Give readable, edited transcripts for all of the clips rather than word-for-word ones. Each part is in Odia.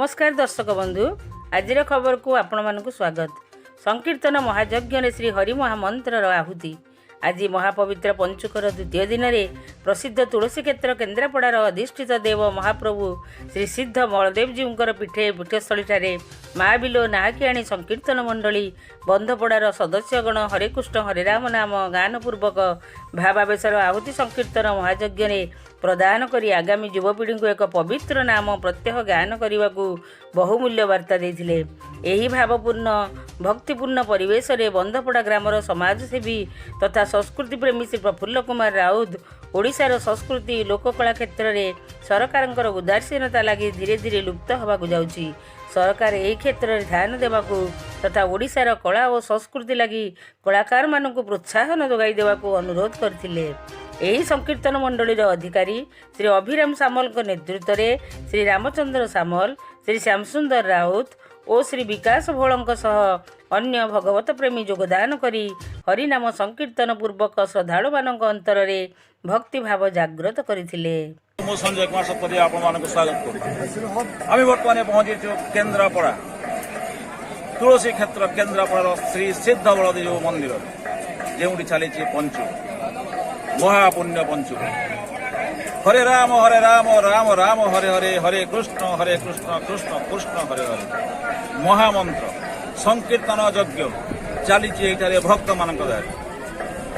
ନମସ୍କାର ଦର୍ଶକ ବନ୍ଧୁ, ଆଜିର ଖବରକୁ ଆପଣମାନଙ୍କୁ ସ୍ୱାଗତ। ସଂକୀର୍ତ୍ତନ ମହାଯଜ୍ଞରେ ଶ୍ରୀ ହରି ମହାମନ୍ତ୍ରର ଆହୁତି। ଆଜି ମହାପବିତ୍ର ପଞ୍ଚୁକର ଦ୍ୱିତୀୟ ଦିନରେ ପ୍ରସିଦ୍ଧ ତୁଳସୀ କ୍ଷେତ୍ର କେନ୍ଦ୍ରାପଡ଼ାର ଅଧିଷ୍ଠିତ ଦେବ ମହାପ୍ରଭୁ ଶ୍ରୀ ସିଦ୍ଧ ବଳଦେବଜୀଉଙ୍କର ପୀଠସ୍ଥଳୀଠାରେ ମା ବିଲୋ ନାହାକିଆଣି ସଂକୀର୍ତ୍ତନ ମଣ୍ଡଳୀ ବନ୍ଧପଡ଼ାର ସଦସ୍ୟଗଣ ହରେ କୃଷ୍ଣ ହରେ ରାମ ନାମ ଗାନ ପୂର୍ବକ ଭାବାବେଶର ଆହୁତି ସଂକୀର୍ତ୍ତନ ମହାଯଜ୍ଞରେ ପ୍ରଦାନ କରି ଆଗାମୀ ଯୁବପିଢ଼ିଙ୍କୁ ଏକ ପବିତ୍ର ନାମ ପ୍ରତ୍ୟହ ଗାନ କରିବାକୁ ବହୁମୂଲ୍ୟ ବାର୍ତ୍ତା ଦେଇଥିଲେ। ଏହି ଭାବପୂର୍ଣ୍ଣ ଭକ୍ତିପୂର୍ଣ୍ଣ ପରିବେଶରେ ବନ୍ଧପଡ଼ା ଗ୍ରାମର ସମାଜସେବୀ ତଥା ସଂସ୍କୃତି ପ୍ରେମୀ ଶ୍ରୀ ପ୍ରଫୁଲ୍ଲ କୁମାର ରାଉତ ଓଡ଼ିଶାର ସଂସ୍କୃତି ଲୋକକଳା କ୍ଷେତ୍ରରେ ସରକାରଙ୍କର ଉଦାସୀନତା ଲାଗି ଧୀରେ ଧୀରେ ଲୁପ୍ତ ହେବାକୁ ଯାଉଛି। ସରକାର ଏହି କ୍ଷେତ୍ରରେ ଧ୍ୟାନ ଦେବାକୁ ତଥା ଓଡ଼ିଶାର କଳା ଓ ସଂସ୍କୃତି ଲାଗି କଳାକାରମାନଙ୍କୁ ପ୍ରୋତ୍ସାହନ ଯୋଗାଇ ଦେବାକୁ ଅନୁରୋଧ କରିଥିଲେ। ଏହି ସଂକୀର୍ତ୍ତନ ମଣ୍ଡଳୀର ଅଧିକାରୀ ଶ୍ରୀ ଅଭିରାମ ସାମଲଙ୍କ ନେତୃତ୍ୱରେ ଶ୍ରୀ ରାମଚନ୍ଦ୍ର ସାମଲ, ଶ୍ରୀ ଶ୍ୟାମସୁନ୍ଦର ରାଉତ ଓ ଶ୍ରୀ ବିକାଶ ଭୋଳଙ୍କ ସହ ଅନ୍ୟ ଭଗବତ ପ୍ରେମୀ ଯୋଗଦାନ କରି ହରିନାମ ସଂକୀର୍ତ୍ତନ ପୂର୍ବକ ଶ୍ରଦ୍ଧାଳୁମାନଙ୍କ ଅନ୍ତରରେ ଭକ୍ତିଭାବ ଜାଗ୍ରତ କରିଥିଲେ। ମୁଁ ସଞ୍ଜୟ କୁମାର ଶତପଥୀ ଆପଣମାନଙ୍କୁ ସ୍ୱାଗତ କରୁଛି। ଆମେ ବର୍ତ୍ତମାନ ପହଞ୍ଚିଛୁ କେନ୍ଦ୍ରାପଡ଼ା ତୁଳସୀ କ୍ଷେତ୍ର କେନ୍ଦ୍ରାପଡ଼ାର ଶ୍ରୀ ସିଦ୍ଧ ବଳଦେବ ମନ୍ଦିରରେ, ଯେଉଁଠି ଚାଲିଛି ପଞ୍ଚୁକ, ମହାପୁଣ୍ୟ ପଞ୍ଚୁକ। ହରେ ରାମ ହରେ ରାମ ରାମ ରାମ ହରେ ହରେ, ହରେ କୃଷ୍ଣ ହରେ କୃଷ୍ଣ କୃଷ୍ଣ କୃଷ୍ଣ ହରେ ହରେ ମହାମନ୍ତ୍ର ସଂକୀର୍ତ୍ତନ ଯଜ୍ଞ ଚାଲିଛି ଏଇଠାରେ ଭକ୍ତମାନଙ୍କ ଦ୍ୱାରା।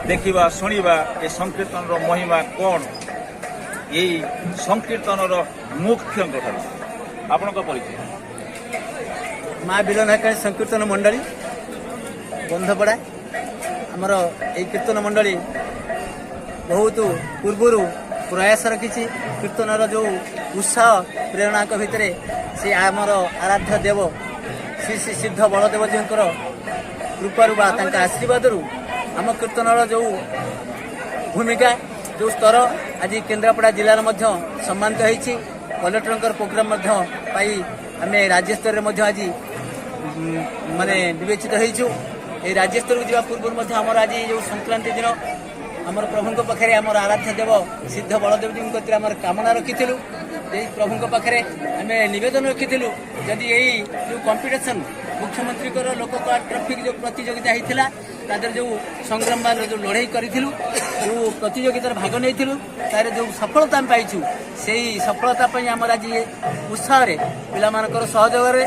ଦେଖିବା, ଶୁଣିବା ଏ ସଂକୀର୍ତ୍ତନର ମହିମା କ'ଣ ଏଇ ସଂକୀର୍ତ୍ତନର ମୁଖ୍ୟଙ୍କ ଠାରୁ। ଆପଣଙ୍କ ପରିଚୟ? ମା ବିଲନାକାଳୀ ସଂକୀର୍ତ୍ତନ ମଣ୍ଡଳୀ, ବନ୍ଧପଡ଼ା। ଆମର ଏଇ କୀର୍ତ୍ତନ ମଣ୍ଡଳୀ ବହୁତ ପୂର୍ବରୁ ପ୍ରୟାସ ରଖିଛି। କୀର୍ତ୍ତନର ଯେଉଁ ଉତ୍ସାହ ପ୍ରେରଣାଙ୍କ ଭିତରେ ସେ ଆମର ଆରାଧ୍ୟ ଦେବ ଶ୍ରୀ ଶ୍ରୀ ସିଦ୍ଧ ବଳଦେବଜୀଙ୍କର କୃପାରୁ ବା ତାଙ୍କ ଆଶୀର୍ବାଦରୁ ଆମ କୀର୍ତ୍ତନର ଯେଉଁ ଭୂମିକା, ଯେଉଁ ସ୍ତର ଆଜି କେନ୍ଦ୍ରାପଡ଼ା ଜିଲ୍ଲାରେ ମଧ୍ୟ ସମ୍ମାନିତ ହେଇଛି। କଲେକ୍ଟରଙ୍କର ପ୍ରୋଗ୍ରାମ ମଧ୍ୟ ପାଇ ଆମେ ରାଜ୍ୟସ୍ତରରେ ମଧ୍ୟ ଆଜି ମାନେ ବିବେଚିତ ହେଇଛୁ। ଏହି ରାଜ୍ୟସ୍ତରକୁ ଯିବା ପୂର୍ବରୁ ମଧ୍ୟ ଆମର ଆଜି ଯେଉଁ ସଂକ୍ରାନ୍ତି ଦିନ ଆମର ପ୍ରଭୁଙ୍କ ପାଖରେ ଆମର ଆରାଧ୍ୟ ଦେବ ସିଦ୍ଧ ବଳଦେବଜୀଙ୍କ କତିରେ ଆମର କାମନା ରଖିଥିଲୁ। ଏଇ ପ୍ରଭୁଙ୍କ ପାଖରେ ଆମେ ନିବେଦନ ରଖିଥିଲୁ, ଯଦି ଏଇ ଯେଉଁ କମ୍ପିଟିସନ୍ ମୁଖ୍ୟମନ୍ତ୍ରୀଙ୍କର ଲୋକକଳା ଟ୍ରଫିକ୍ ଯେଉଁ ପ୍ରତିଯୋଗିତା ହେଇଥିଲା, ତା ଦେହରେ ଯେଉଁ ସଂଗ୍ରାମର ଯେଉଁ ଲଢ଼େଇ କରିଥିଲୁ, ଯେଉଁ ପ୍ରତିଯୋଗିତାରେ ଭାଗ ନେଇଥିଲୁ, ତାର ଯେଉଁ ସଫଳତା ଆମେ ପାଇଛୁ, ସେଇ ସଫଳତା ପାଇଁ ଆମର ଆଜି ଉତ୍ସାହରେ ପିଲାମାନଙ୍କର ସହଯୋଗରେ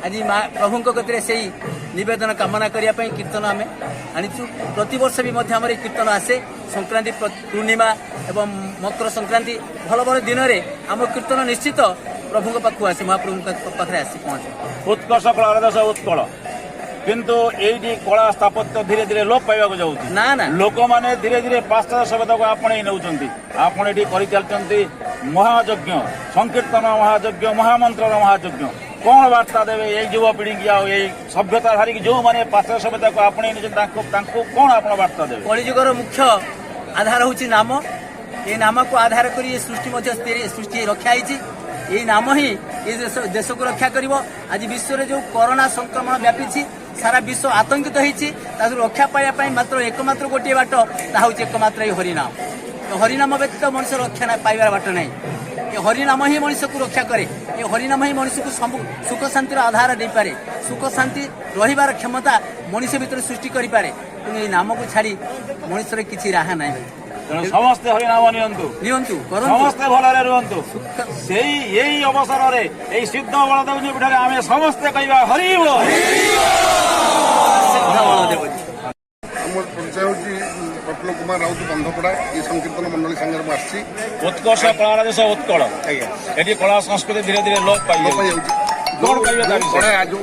ଆଜି ମା ପ୍ରଭୁଙ୍କ କତିରେ ସେଇ ନିବେଦନ କାମନା କରିବା ପାଇଁ କୀର୍ତ୍ତନ ଆମେ ଆଣିଛୁ। ପ୍ରତିବର୍ଷ ବି ମଧ୍ୟ ଆମର ଏଇ କୀର୍ତ୍ତନ ଆସେ। ସଂକ୍ରାନ୍ତି, ପୂର୍ଣ୍ଣିମା ଏବଂ ମକର ସଂକ୍ରାନ୍ତି ଭଲ ଭଲ ଦିନରେ ଆମ କୀର୍ତ୍ତନ ନିଶ୍ଚିତ ପ୍ରଭୁଙ୍କ ପାଖକୁ ଆସେ, ମହାପ୍ରଭୁଙ୍କ ପାଖରେ ଆସି ପହଞ୍ଚେ। ଉତ୍କର୍ଷ କଳାର ଦେଶ ଉତ୍କଳ, କିନ୍ତୁ ଏଇଠି କଳା ସ୍ଥାପତ୍ୟ ଧୀରେ ଧୀରେ ଲୋପ ପାଇବାକୁ ଯାଉଛି। ନା ନା। ଲୋକମାନେ ଧୀରେ ଧୀରେ ପାଶ୍ଚାତ୍ୟ ସଭ୍ୟତାକୁ ଆପଣେଇ ନେଉଛନ୍ତି। ଆପଣ ଏଠି କରିଚାଲିଛନ୍ତି ମହାଯଜ୍ଞ, ସଂକୀର୍ତ୍ତନ ମହାଯଜ୍ଞ, ମହାମନ୍ତ୍ରର ମହାଯଜ୍ଞ। କଣ ବାର୍ତ୍ତା ଦେବେ ଏଇ ଯୁବପିଢିକି ଆଉ ଏଇ ସଭ୍ୟତା ଧରିକି ଯୋଉମାନେ ପାଶ୍ଚାତ୍ୟ ସଭ୍ୟତାକୁ ଆପଣେଇ ନେଉଛନ୍ତି, ତାଙ୍କୁ କଣ ଆପଣ ବାର୍ତ୍ତା ଦେବେ? କଳିଯୁଗର ମୁଖ୍ୟ ଆଧାର ହେଉଛି ନାମ। ଏ ନାମକୁ ଆଧାର କରି ଏ ସୃଷ୍ଟି ମଧ୍ୟ ସୃଷ୍ଟି ରକ୍ଷା ହେଇଛି। ଏଇ ନାମ ହିଁ ଏ ଦେଶକୁ ରକ୍ଷା କରିବ। ଆଜି ବିଶ୍ୱରେ ଯେଉଁ କରୋନା ସଂକ୍ରମଣ ବ୍ୟାପିଛି, ସାରା ବିଶ୍ୱ ଆତଙ୍କିତ ହେଇଛି। ତାକୁ ରକ୍ଷା ପାଇବା ପାଇଁ ମାତ୍ର ଏକମାତ୍ର ଗୋଟିଏ ବାଟ, ତାହା ହେଉଛି ଏକମାତ୍ର ଏଇ ହରିନାମ। ଏ ହରିନାମ ବ୍ୟତୀତ ମଣିଷ ରକ୍ଷା ପାଇବାର ବାଟ ନାହିଁ। ଏ ହରିନାମ ହିଁ ମଣିଷକୁ ରକ୍ଷା କରେ। ଏ ହରିନାମ ହିଁ ମଣିଷକୁ ସବୁ ସୁଖ ଶାନ୍ତିର ଆଧାର ଦେଇପାରେ। ସୁଖ ଶାନ୍ତି ରହିବାର କ୍ଷମତା ମଣିଷ ଭିତରେ ସୃଷ୍ଟି କରିପାରେ। ତେଣୁ ଏଇ ନାମକୁ ଛାଡ଼ି ମଣିଷର କିଛି ରାହା ନାହିଁ ଭାଇ। ତେଣୁ ସମସ୍ତେ ହରିନାମ ନିଅନ୍ତୁ। ନିଅନ୍ତୁ, କରନ୍ତୁ। ସମସ୍ତେ ଭଲରେ ରୁହନ୍ତୁ। ସେଇ ଏଇ ଅବସରରେ ଏଇ ସିଦ୍ଧ ବଳଦେବଜୀ ପୀଠରେ ଆମେ ସମସ୍ତେ କହିବା ହରି ବୋଲ। ସିଦ୍ଧ ବଳଦେବଜୀ। ମୋର ପରିଚୟ ହେଉଛି ପ୍ରଫୁଲ୍ଲ କୁମାର ରାଉତ, ବନ୍ଧପଡ଼ା। ଏ ସଂକୀର୍ତ୍ତନ ମଣ୍ଡଳୀ ସାଙ୍ଗରେ ମୁଁ ଆସିଛି। ଉତ୍କର୍ଷ କଳାର ଦେଶ ଉତ୍କଳ। ଆଜ୍ଞା। ଏଠି କଳା ସଂସ୍କୃତି ଧୀରେ ଧୀରେ ଲୋପ ଲୋପ ପାଇଯାଉଛି। ପାଇଯାଉଛି। କଣ କହିବେ ତା ଯୋଉ ବିଷୟରେ? କଳା, ଯୋଉ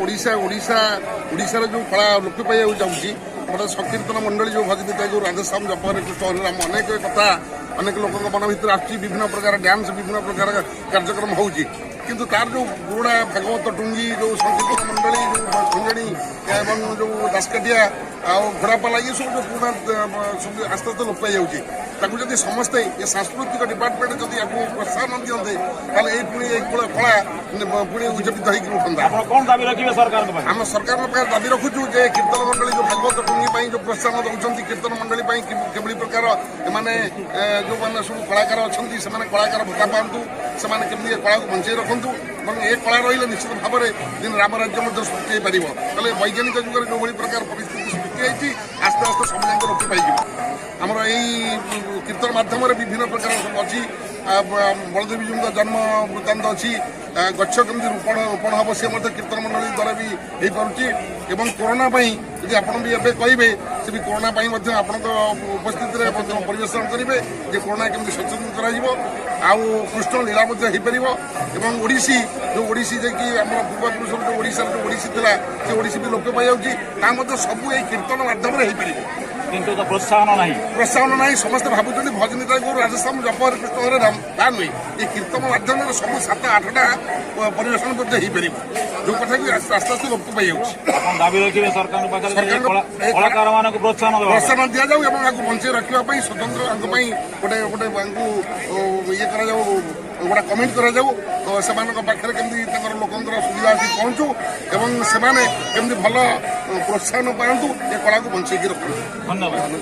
ଓଡ଼ିଶାର ଯୋଉ କଳା ଲୋପ ପାଇବାକୁ ଯାଉଛି, ଆମର ସଂକୀର୍ତ୍ତନ ମଣ୍ଡଳୀ ଯୋଉ ଭଜନ, ଯୋଉ ରାଧେଶ୍ୟାମ ଜପ, ହରେ କୃଷ୍ଣ ହରେ ରାମ, ଅନେକ କଥା ଅନେକ ଲୋକଙ୍କ ମନ ଭିତରେ ଆସୁଛି। ବିଭିନ୍ନ ପ୍ରକାର ଡ୍ୟାନ୍ସ, ବିଭିନ୍ନ ପ୍ରକାର କାର୍ଯ୍ୟକ୍ରମ ହଉଛି, କିନ୍ତୁ ତାର ଯୋଉ ପୁରୁଣା ଭାଗବତ ଟୁଙ୍ଗି, ଯୋଉ ସଂକୀର୍ତ୍ତନ ମଣ୍ଡଳୀ, ଯୋଉ ଖଞ୍ଜଣି ଏବଂ ଯୋଉ ଦାସକାଠିଆ ଆଉ ଘୋଡ଼ାପାଲା, ଇଏ ସବୁ ଯୋଉ ପୁରୁଣା ସବୁ ଆସ୍ତେ ଆସ୍ତେ ଲୋପ ପାଇଯାଉଛି। ତାକୁ ଯଦି ସମସ୍ତେ ଏ ସାଂସ୍କୃତିକ ଡିପାର୍ଟମେଣ୍ଟ ଯଦି ୟାକୁ ପ୍ରୋତ୍ସାହନ ଦିଅନ୍ତେ, ତାହେଲେ ଏଇ ପୁଣି ଏଇ କଳା ପୁଣି ଉଜ୍ଜୀବିତ ହେଇକି ଉଠନ୍ତା। ଆପଣ କଣ ଦାବି ରଖିବେ ସରକାରଙ୍କ ପାଇଁ? ଆମ ସରକାରଙ୍କ ପାଖରେ ଦାବି ରଖୁଛୁ ଯେ କୀର୍ତ୍ତନ ମଣ୍ଡଳୀ ଯୋଉ ଭାଗବତ ଟୁଙ୍ଗି ପାଇଁ ଯୋଉ ପ୍ରୋତ୍ସାହନ ଦଉଛନ୍ତି, କୀର୍ତ୍ତନ ମଣ୍ଡଳୀ ପାଇଁ କିଭଳି ପ୍ରକାର ଏମାନେ ଯେଉଁମାନେ ସବୁ କଳାକାର ଅଛନ୍ତି, ସେମାନେ କଳାକାର ଭତ୍ତା ପାଆନ୍ତୁ, ସେମାନେ କେମିତି ଏ କଳାକୁ ବଞ୍ଚେଇ ରଖନ୍ତୁ। ରଖନ୍ତୁ ଏବଂ ଏ କଳା ରହିଲେ ନିଶ୍ଚିତ ଭାବରେ ଦିନ ରାମରାଜ୍ୟ ମଧ୍ୟ ସୃଷ୍ଟି ହେଇପାରିବ। ତାହେଲେ ବୈଜ୍ଞାନିକ ଯୁଗରେ ଯେଉଁଭଳି ପ୍ରକାର ପରିସ୍ଥିତି ସୃଷ୍ଟି ହେଇଛି, ଆସ୍ତେ ଆସ୍ତେ ସବୁ ଯାକ ଲୋପ ପାଇଯିବ। ଆମର ଏଇ କୀର୍ତ୍ତନ ମାଧ୍ୟମରେ ବିଭିନ୍ନ ପ୍ରକାର ସବୁ ଅଛି। ବଳଦେବଜୀଉଙ୍କ ଜନ୍ମ ବୃତ୍ତାନ୍ତ ଅଛି। ଗଛ କେମିତି ରୋପଣ ରୋପଣ ହେବ, ସେ ମଧ୍ୟ କୀର୍ତ୍ତନ ମଣ୍ଡଳୀ ଦ୍ୱାରା ବି ହେଇପାରୁଛି। ଏବଂ କରୋନା ପାଇଁ ଯଦି ଆପଣ ବି ଏବେ କହିବେ, ସେ ବି କରୋନା ପାଇଁ ମଧ୍ୟ ଆପଣଙ୍କ ଉପସ୍ଥିତିରେ ମଧ୍ୟ ପରିବେଷଣ କରିବେ ଯେ କରୋନା କେମିତି ସଚେତନ କରାଯିବ। ଆଉ କୃଷ୍ଣ ଲୀଳା ମଧ୍ୟ ହେଇପାରିବ। ଏବଂ ଓଡ଼ିଶୀ, ଯେଉଁ ଓଡ଼ିଶୀ ଯାଇକି ଆମର ପୂର୍ବପୁରୁଷର ଯେଉଁ ଓଡ଼ିଶାର ଯେଉଁ ଓଡ଼ିଶୀ ଥିଲା, ସେ ଓଡ଼ିଶୀ ବି ଲୋପ ପାଇଯାଉଛି। ତା ମଧ୍ୟ ସବୁ ଏଇ କୀର୍ତ୍ତନ ମାଧ୍ୟମରେ ହେଇପାରିବ। କିନ୍ତୁ ତ ପ୍ରୋତ୍ସାହନ ନାହିଁ। ପ୍ରୋତ୍ସାହନ ନାହିଁ। ସମସ୍ତେ ଭାବୁଛନ୍ତି ଭଜନ ଗୁରୁ ରାଧେଶ୍ୟାମ ଜପ ହରେ କୃଷ୍ଣ ହରେ ରାମ। ତା ନୁହେଁ, ଏ କୀର୍ତ୍ତନ ମାଧ୍ୟମରେ ସବୁ ସାତ ଆଠଟା ପରିବେଷଣ ମଧ୍ୟ ହେଇପାରିବ, ଯୋଉ କଥା କି ଆସ୍ତେ ଆସ୍ତେ ଲୋପ ପାଇଯାଉଛି। ଆପଣ ଦାବି ରଖିବେ ସରକାରଙ୍କ ପାଖରେ ଯେ ସରକାରଙ୍କ କଳାକାର ମାନଙ୍କୁ ପ୍ରୋତ୍ସାହନ ଦେବା ପାଇଁ। ପ୍ରୋତ୍ସାହନ ଦିଆଯାଉ ଏବଂ ଆକୁ ବଞ୍ଚେଇ ରଖିବା ପାଇଁ ସ୍ୱତନ୍ତ୍ର ଆଙ୍କ ପାଇଁ ଗୋଟେ ଗୋଟେ ଆଙ୍କୁ ଇଏ କରାଯାଉ, ଗୋଟେ କମିଟି କରାଯାଉ। ତ ସେମାନଙ୍କ ପାଖରେ କେମିତି ତାଙ୍କର ଲୋକଙ୍କର ସୁବିଧା ଆସି ପହଞ୍ଚୁ ଏବଂ ସେମାନେ କେମିତି ଭଲ ପ୍ରୋତ୍ସାହନ ପାଆନ୍ତୁ, ଏ କଳାକୁ ବଞ୍ଚେଇକି ରଖନ୍ତୁ। ଧନ୍ୟବାଦ।